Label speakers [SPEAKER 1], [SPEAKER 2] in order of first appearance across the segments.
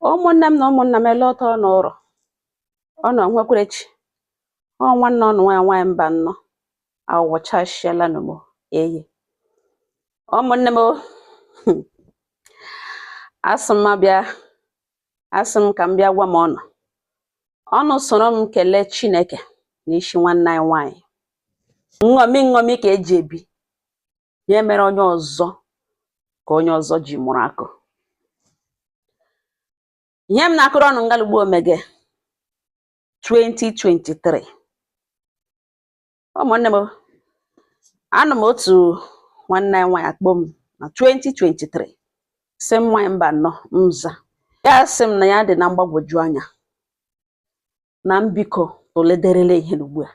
[SPEAKER 1] Ụmụnne m na ụmụnna m, ele ọtọ n'ụrọ ọ nọ nwekwarechi ọ nwanne ọnụ nwaanyị nwaanyị mba nnọọ awụchasịala nụ eyi. Ụmụnne m o, asị m abịa, asị m ka m bịa gwa m ọnụ ọnụ soro m kelee Chineke n'isi nwanne anyị nwaanyị. Nṅomi nṅomi ka eji ebi ihe mere onye ọzọ ka onye ọzọ ji mụrụ akụ. Ihe m na-akụrụ ọnụ ngalugbo omege 2023. Ụmụnne m, anụ m otu nwanne anyị nwaanyị akpọ m na 2023, sị m, "Nwaanyị mba nnọọ." Nza ya, sị m na ya dị na mgbagwoju anya na mbiko tụlederele ihe ugbu a,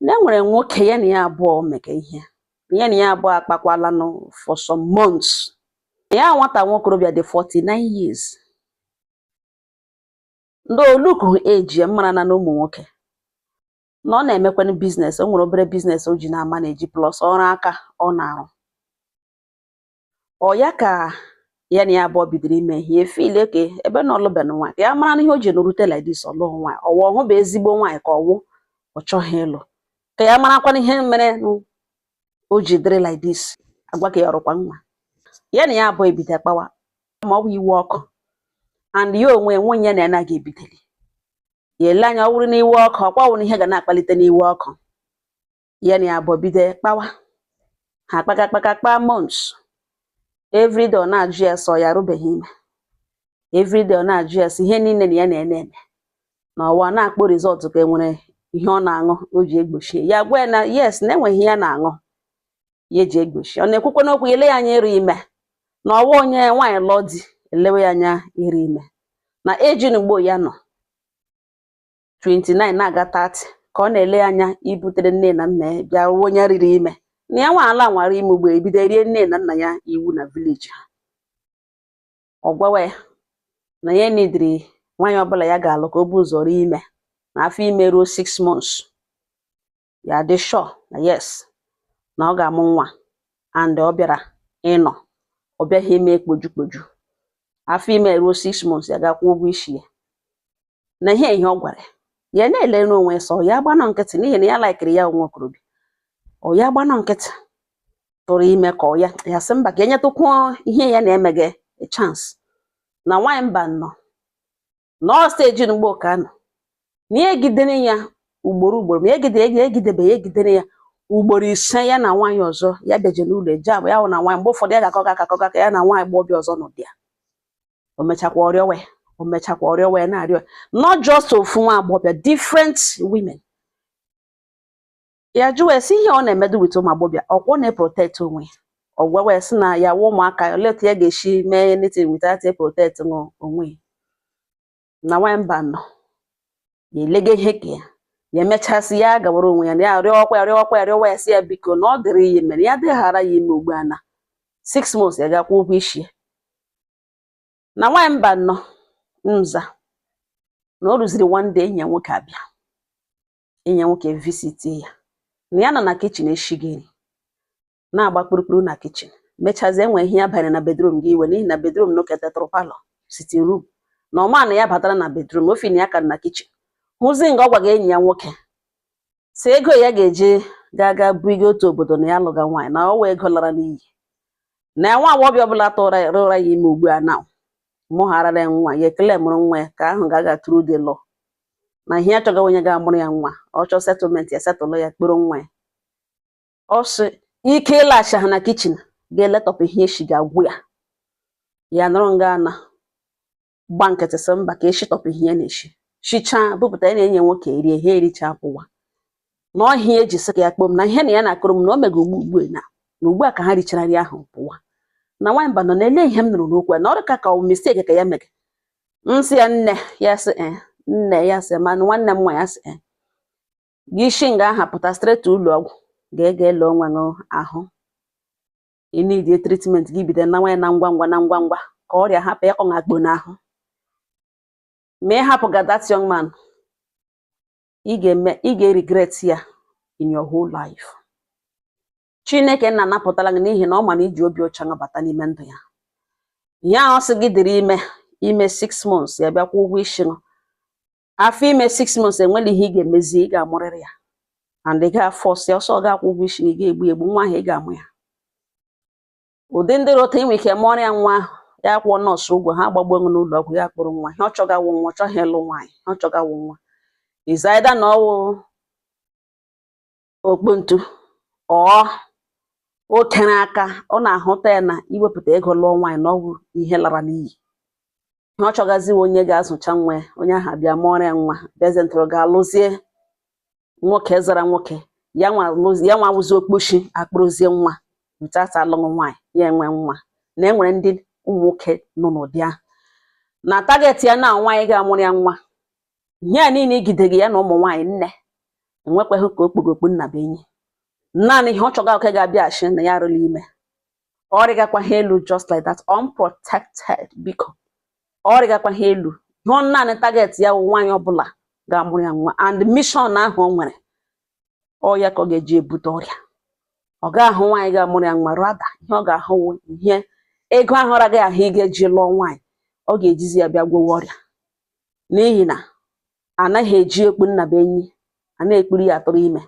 [SPEAKER 1] na e nwere nwoke ya na ya abụọ mege ihe, ya na ya abụọ akpakwalanụ for some months. Ya nwata nwokorobịa dị 49 years, ndị oluku eji ya mara na ụmụ nwoke na ọ na-emekwanụ business. O nwere obere business o ji na-ama na-eji plus ọrụ aka ọ na-arụ. Ọ ya ka ya na ya abụọ bidoro ime ihe efile ka ebe na ọlụbenụ nwaanyị, ka ya mara na ihe o ji nrute like this, ọlụ nwaanyị ọwụ ọhụ bụ ezigbo nwaanyị ka ọwụ ọ chọghị ịlụ, ka ya marakwana ihe mere o ji dịrị like this. Agwa ka ya ọrụkwa nwa ya na ya abụọ ebido kpawa, ma ọ bụ iwe ọkụ and ya onwe nwunye ya na ya anaghị ebideli ya ele anya. Ọ bụrụ na iwe ọkụ ọkwa wụ na ihe ga na-akpalite n'iwe ọkụ, ya na ya abụọ bido kpawa. Ha kpaka kpaka kpaa months. Everyday ọ na-ajụ ya sọ ya arụbeghị ime. Everyday ọ na-ajụ ya sị ihe niile na ya na-ene eme na ọwa na-akpọ result, ka e nwere ihe ọ na-aṅụ o ji egbochie ya. Gwa ya na yes, na enweghị ya na-aṅụ ya eji egbochi. Ọ na-ekwukwa n'okwu ele ya anya ịrụ ime na ọwa onye nwaanyị lụọ di elewe ya anya iri ime na eji n'ugbo ya nọ 29 na-aga 30, ka ọ na-ele anya ibutere nne na nna ya bịa rụọ onye riri ime na ya nwa ala nwara ime ugbo ebido rie nne na nna ya iwu na village ha. Ọ gwawa ya na ya nidiri nwaanyị ọbụla ya ga-alụ ka o bu ụzọ rie ime na afọ ime ruo 6 months, ya dị sure na yes, na ọ ga-amụ nwa, and ọ bịara ịnọ, ọ bịaghị ime kpoju kpoju. Afọ ime ruo 6 months, ya ga-akwụ ụgwọ isi ya. Na ihe ihe ọ gwara ya, ya na-ele n'onwe sọ ya gbanọ nkịtị n'ihi na ya laikiri ya onwe okorobịa. Ọ ya gbanọ nkịtị tụrụ ime ka ọ ya ya sị mba, ka enyetụkwuo ihe ya na-eme gị a chance. Na nwaanyị mba nọ nọọ stage mgbe ka nọ na ya egidere ya ugboro ugboro, ma egide egidebe ya, egidere ya ugboro 5. Ya na nwaanyị ọzọ ya bịaje n'ụlọ eje abụ ya hụ na nwaanyị mgbe ụfọdụ ya ga-akọga akakọga ka ya na nwaanyị gbọbịa ọzọ nọ dị ya. O mechakwa ọrịọwe, o mechakwa ọrịọwe, na-arịọ not just ofu nwa agbọbịa, different women. Ya jụwa esi ihe ọ na-emedu with ụmụ agbọbịa, ọkwọ na-eprotect onwe ya. Ọ gwawa ya sị na ya wụ ụmụaka, olee otu ya ga-esi mee anything without protect onwe ya? Na nwaanyị mba nọ ya elega ihe ka ya ya emechasị ya gawara onwe ya, na ya rịọkwa ya, rịọkwa ya, rịọwa ya, sị ya biko, na ọ dịrị ya mere ya dịghara ya ime ugbu a na 6 months ya ga-akwụ ụgwọ isi ya. Na nwaanyị mba nọ nza na o rụziri one day, enyi ya nwoke abịa, enyi ya nwoke visit ya, na ya nọ na kitchen eshighị nri, na-agba kpụrụkpụrụ na kitchen. Mechazie, enwe ihe ya banyere na bedroom gị iwe, n'ihi na bedroom na oketetụrụ parlour, sitting room, na ọma na ya batara na bedroom ofi na ya ka na kitchen hụzi nga. Ọ gwaga enyi ya nwoke si ego ya ga-eji gaa gaa buiga otu obodo na ya lụga nwaanyị, na ọ wee ego lara n'iyi, na nwa agbọghọbịa ọbụla tụrụ rụra ya ime ugbu a na mụgharara ya nwa ya, ekele mụrụ nwa ya ka ahụ ga-aga through the law, na ihe achọghị onye ga-amụrụ ya nwa, ọ chọọ settlement, ya settle ya kporo nwa ya. Ọ sị ike ịlaghachi ha na kitchen ga-eletọpụ ihe eshi ga-agwụ ya. Ya nọrọ nga na gba nkịtị, sị mba, ka eshitọpụ ihe ya na-eshi, shichaa bupụta ya na enyi ya nwoke erie ha, ericha pụwa. Na ọhịa eji sị ka ya kpọọ m na ihe na ya na-akụrụ m na o mega ugbu ugbu a na ugbu a ka ha richara nri ahụ pụwa. Na nwaanyị mba nọ na-ele ihe m nụrụ n'okwu a na ọ dị ka ọ mistake ka ya mege. M sị ya nne ya, sị ee nne ya, sị ma nwanne m nwa ya, sị ee gị isi nga aha pụta straight ụlọ ọgwụ ga-ega ele onwe gị ahụ, ị need treatment gị, bido na nwa ya na ngwa ngwa na ngwa ngwa ka ọrịa hapụ ịkọ akpo n'ahụ. Ma ị hapụ ga that young man, ị ga-eme, ị ga-regret ya in your whole life. Chineke nna anapụtala gị n'ihi na ọ ma na iji obi ọcha bata n'ime ndụ ya. Ihe ahụ sị gị dịrị ime Ime 6 months, ya bịa kwụọ ụgwọ isi nọ. Afọ ime 6 months, enwela ihe ị ga-emezi, ị ga-amụrịrị ya, and ị ga-force ya ọsọ, ọ ga-akwụ ụgwọ isi na ị ga-egbu egbu nwa ahụ, ị ga-amụ ya. Ụdị ndị rota inwe ike mụọrọ ya nwa ahụ, ya kwụọ nọọsụ ụgwọ, ha gbagbuo onwe n'ụlọ ọgwụ, ya kpụrụ nwa. Ihe ọ chọga wụ nwa, ọ chọghị ịlụ nwaanyị. Ihe ọ chọga wụ nwa. Is either na ọwụ okpontu ọ o kere aka, ọ na-ahụta ya na iwepụta ego lụọ nwaanyị na ọwụ ihe lara n'iyi. Ihe ọ chọgaziwo onye ga-azụcha nwa ya, onye ahụ abịa mụọrọ ya nwa, bịazie ga-alụzie nwoke zara nwoke ya nwa ya nwa wụzi okposhi akpụrụzie nwa without alụghị nwaanyị, ya enwe nwa. Na enwere ndị ụmụ nwoke nọ n'ụdị ahụ na target ya na nwaanyị ga-amụrụ ya nwa. Ihe a niile igidegị ya na ụmụ nwaanyị nne enwekweghị ka okpogokpu nna bụ enyi. Naanị ihe ọ chọga oke ga-abịaghachi na ya arụla ime, ọ rịgakwa ha elu just like that, unprotected. Biko, ọ rịgakwa ha elu. Ihe ọ naanị target ya wụ nwaanyị ọbụla ga-amụrụ ya nwa, and mission ahụ o nwere, ọ ya ka ọ ga-eji ebute ọrịa. Ọ ga-ahụ nwaanyị ga-amụrụ ya nwa, rather ihe ọ ga-ahụ wụ ihe ego ahụ raghị ahụ ị ga-eji lụọ nwaanyị, ọ ga-ejizi ya bịa gwọwa ọrịa, n'ihi na anaghị eji okpu nna bụ enyi a na-ekpuru ya atụrụ ime.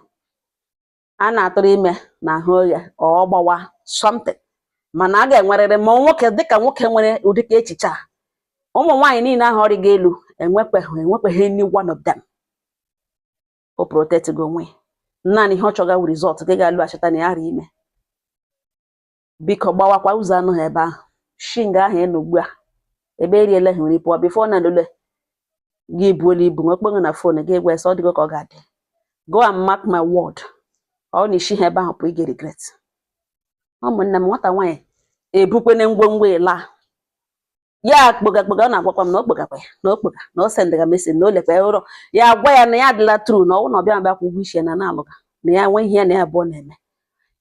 [SPEAKER 1] A na-atụrụ ime na ahụ ya ọ gbawa something, mana a ga-enwerịrị ma nwoke dịka nwoke nwere ụdịka echiche a. Ụmụ nwaanyị niile ahụ ọrịga elu enwekweghị any one of them o protect gị onwe ya. Naanị ihe ọ chọga wụ result gị ga-alụghachita na ya ara ime. Biko, gbawakwa ụzọ anụ ha ebe ahụ shinga ahụ ị nọ ugbu a, ebe eriela ha nri pụọ before na lole gị buola ibu nwekpenụ na phone gị gwa sị ọ dịgo ka ọ ga-adị. Go and mark my word, ọ na isi ha ebe ahụ pụ, ị ga-regret. Ụmụnne m, nwata nwaanyị ebukwene ngwongwo ịla ya kpoga kpoga. Ọ na-agwakwa m na o kpogakwa ya, na o kpoga, na o sendịga message, na o lekwa ya ụrọ ya gwa ya na ya adịla true, na ọ na ọbịa abịa kwụ ụgwọ isi ya na na-alụga na ya nwe ihe ya na ya abụọ na-eme.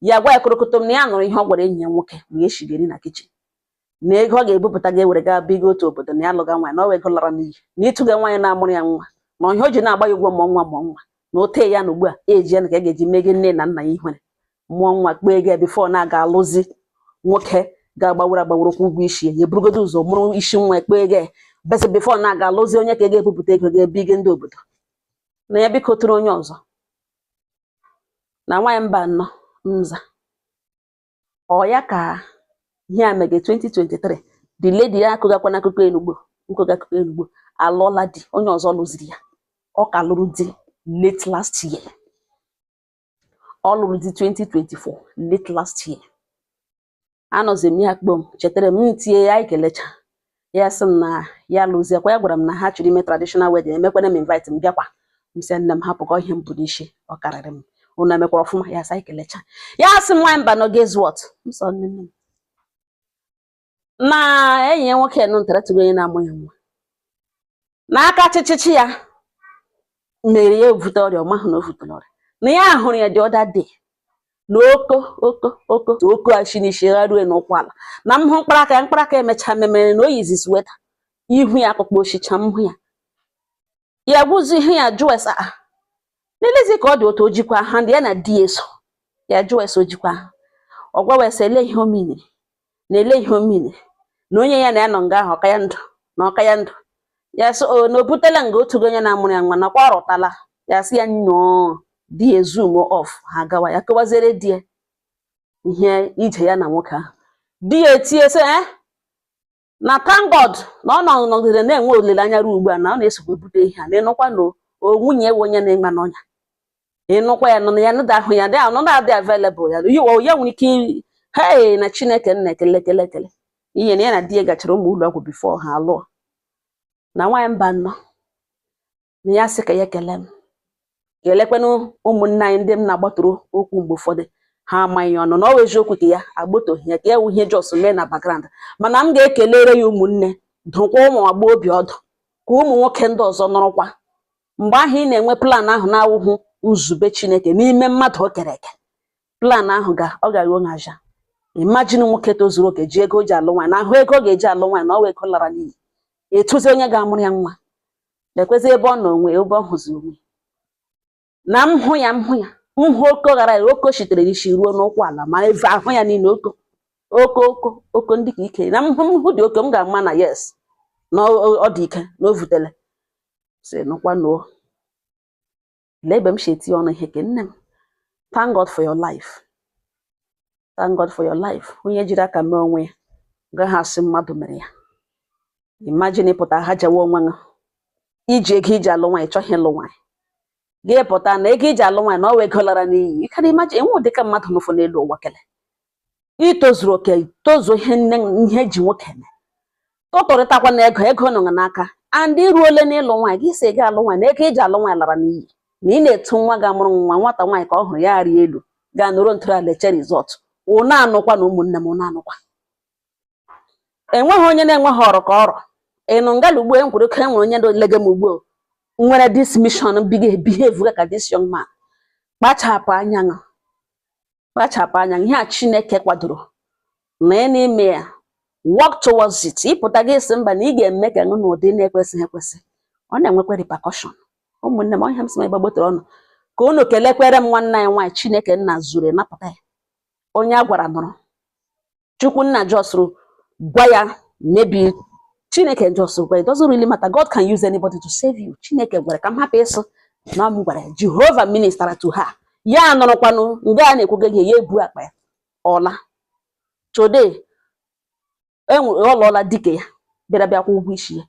[SPEAKER 1] Ya gwa ya korokotom na ya nụrụ ihe ọ gwara enyi ya nwoke mgbe ya eshigeri na kitchen, na ego ọ ga-ebupụta ga-ewere gaa bigo otu obodo, na ya alụga nwaanyị, na ọ ego lara n'iyi, na ịtụga nwaanyị na-amụrụ ya nwa, na ihe o ji na-agba ya ụgwọ mụọ nwa, mụọ nwa, na o tee ya na ugbu a eji ya na ka a ga-eji mege nne na nna ya ihere, mụọ nwa, kpee ego ya before na-aga alụzi nwoke ga-agbaworo agbaworo kwụ ụgwọ isi ya. Ya eburugodo ụzọ mụrụ isi nwa, kpee ego ya besi before na-aga alụzi onye ka ga-ebupụta ego ga-ebige ndị obodo na ya. Biko, tụrụ onye ọzọ na nwaanyị mba anọ nza ọ ya ka ihe a mege 2023. The lady ya akụgakwa n'akụkọ enugbo nkụga akụkọ enugbo alụọla di, onye ọzọ lụziri ya. Ọ ka lụrụ di late last year. Ọ lụrụ di 2024, late last year. Anọzi m ya kpom chetara m ntinye ya, anyị kelecha ya, sị m na ya lụziekwa. Ya gwara m na ha chọrọ ime traditional wedding, emekwana m invite m bịakwa. M sị nne m hapụ ka ihe m bụ n'isi ọ karịrị m. Unu emekwara ọfụma. Ya sị anyị kelecha, ya sị m nwaanyị mba no, guess what? M sọ nne m na enyi ya nwoke nụ ntaratụgo onye na-amụ ya nwa n'aka chịchịchị ya mere ya evute ọrịa. Ọ mahụ na o vutere ọrịa, na ya hụrụ ya the other day na oko oko oko oko ashi n'isi gharue n'ụkwụ ala, na m hụ mkparaka ya, mkparaka emechaa memere na o yizi sweater, ihu ya akpụkpọ oshicha. M hụ ya, ya gwuzi ihe ya jụọ ese a n'elezi ka ọ dị otu o jikwa ha ndị ya na di ya eso. Ya jụọ ese o jikwa ha, ọ gwawa ese ele ihe o miniri, na ele ihe o miniri, na onye ya na ya nọ nga ahụ ọka ya ndụ, na ọka ya ndụ. Ya sị o na o butela nga otu onye na-amụrụ ya nwa, nakwa ọ rụtala. Ya sị ya nnọọ di ya zoom off ha gawa. Ya kọwaziere di ya ihe ije ya na nwoke ahụ. Di ya etie sị eh, na thank God na ọ nọ nọgidere na-enwe olileanya ruo ugbu a, na ọ na-esokwa ebute ihe a, na ịnụkwa na o nwunye ewe onye na-enwe n'ọnya, ịnụkwa ya nọ na ya nụda ahụ ya dị ahụ nọ dị available ya ya nwere ike. Hey, na Chineke nna, ekele ekele ekele ihe na ya na di ya gachara ụmụ ụlọ ọgwụ before ha alụọ. Na nwaanyị mba nnọọ na ya sị ka ya ekele m, kelekwanụ ụmụnne anyị ndị m na-agbatụrụ okwu mgbe ụfọdụ ha amaghị ọnụ na ọ bụ eziokwu ka ya agbotoghi ya, ka ya wụ ihe just mee na background, mana m ga-ekelere ya ụmụnne, dụkwa ụmụ agbọghọbịa ọdụ ka ụmụ nwoke ndị ọzọ nọrọkwa mgbe ahụ ị na-enwe plan ahụ na-awụhụ nzube Chineke n'ime mmadụ o kere eke. Plan ahụ ga ọ ga-aghọ aja. Imagine nwoke tozuru oke ji ego o ji alụ nwaanyị, na ahụ ego ọ ga-eji alụ nwaanyị na ọ wụ ego lara n'iyi, etụzi onye ga-amụrụ ya nwa, lekwezi ebe ọ nọ onwe ebe ọ hụzi onwe. Na m hụ ya, m hụ ya, m hụ oko ghara ya, oko sitere n'isi ruo n'ụkwụ ala, ma eve ahụ ya niile oko oko oko oko ndị ka ike. Na m hụ, m hụ dị oke, m ga-ama na yes, Na ọ dị ike na o vutele si nụkwa nuo. Lee ebe m si etinye ọnụ ihe ke nne m. Thank God for your life, thank God for your life. Onye jiri aka mee onwe ya gaghị asị mmadụ mere ya. Imagine ịpụta ha jewe onwe gị, iji ego iji alụ nwaanyị, chọghị ịlụ nwaanyị, gị pụta na ego iji alụ nwaanyị na ọ wee ego lara n'iyi. You can imagine enwe ụdịka mmadụ n'ụfụ n'elu ụwa. Kele itozuru oke, tozuo ihe nne ihe eji nwoke eme, tụtụrịtakwa na ego ego nọ n'aka and iruole n'ịlụ nwaanyị, gị si ga alụ nwaanyị na ego iji alụ nwaanyị lara n'iyi, na ị na-etu nwa ga-amụrụ nwa nwata nwaanyị ka ọ hụrụ ya arị elu gaa nọrọ ntọala eche result. Ụnụ anụkwa na ụmụnne m, ụnụ anụkwa, enweghị onye na-enweghị ọrụ ka ọrụ ịnụ ngala ugbu a enwere oke enwere onye lege m ugbu a nwere this mission behave ka this young man. Kpachapụ anya ṅụ, kpachapụ anya. Ihe a Chineke kwadoro na ị n'ime ya, work towards it. Ịpụta gị sị mba na ị ga-eme ka ṅụ n'ụdị na-ekwesịghị ekwesị, ọ na-enwekwa repercussion. Ụmụnne m, ọhịa m sị m ịgbagbotere ọnụ ka unu kelekwere m nwanne anyị nwaanyị Chineke nna zuru napụta ya. Onye a gwara nụrụ, Chukwu nna jọsụrụ gwa ya, maybe Chineke just gwa. It doesn't really matter, God can use anybody to save you. Chineke gwara ka m hapụ ịsụ na m gwara ya. Jehova minister to her, ya nụrụkwanụ nga a na-ekwugo gị ya ebu akpa ya ọla. Today enwe ọ lụọla dike ya bịara bịa kwụ ụgwọ isi ya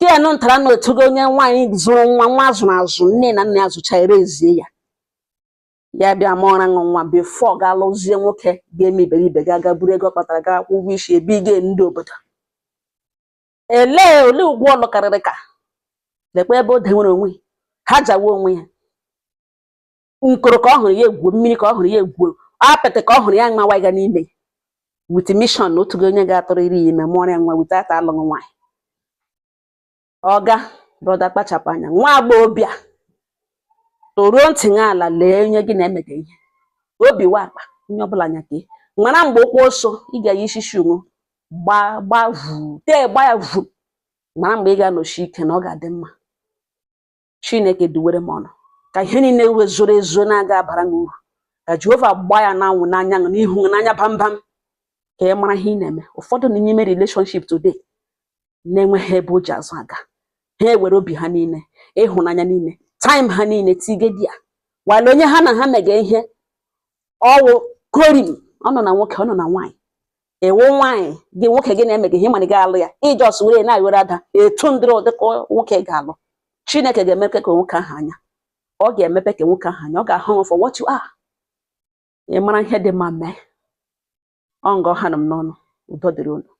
[SPEAKER 1] ka ya nụ ntara na otugo onye nwaanyị zụrụ nwa nwa zụrụ azụ, nne na nna ya zụcha erezie ya, ya bịa mụọra ṅụ nwa before ga alụzie nwoke ga-eme iberibe ga aga buru ego ọ kpatara ga kwụ ụgwọ isi ebige ndị obodo. Elee olee ụgwọ ọlụ karịrị ka lekwa ebe o dewere onwe ya, ha jawa onwe ya nkoro ka ọ hụrụ ya egwuo mmiri, ka ọ hụrụ ya egwuo apịtị, ka ọ hụrụ ya nwa ga n'ime with mission na otu onye ga-atụrụ iri ya ime mụọrọ ya nwa without alụghị nwaanyị. Ọga brother, kpachapụ anya. Nwa agbọghọbịa, toruo ntị gị ala, lee onye gị na-emega ihe obi wa akpa onye ọbụla anya ka mara mgbe ụkwụ ọsọ ị ga-eyi shishi ṅụ gbaa gbaa vu tee gba ya vu, mara mgbe ị ga-anọchi ike na ọ ga-adị mma. Chineke duwere m ọnụ ka ihe niile wezoro ezo na-aga abara gị uru, ka Jehova gbaa ya n'anwụ n'anya gị n'ihu gị n'anya bambam, ka ị mara ihe ị na-eme. Ụfọdụ nọ n'ime relationship today na-enweghị ebe o ji azụ aga. Ha ewere obi ha niile, ịhụnanya niile, time ha niile tige di ya while onye ha na ha mega ihe ọwụ korim. Ọ nọ na nwoke, ọ nọ na nwaanyị. Ewu nwaanyị gị, nwoke gị na-emega ihe mana ị ga-alụ ya, ijos were na-ewere ada etu ndịrị ụdị ka nwoke ga-alụ. Chineke ga-emepe ka nwoke ahụ anya, ọ ga-emepe ka nwoke ahụ anya, ọ ga-ahụ for what you are. Ị mara ihe dị mma mee ọ nga ọha nọ m n'ọnụ. Udo dịrị unu.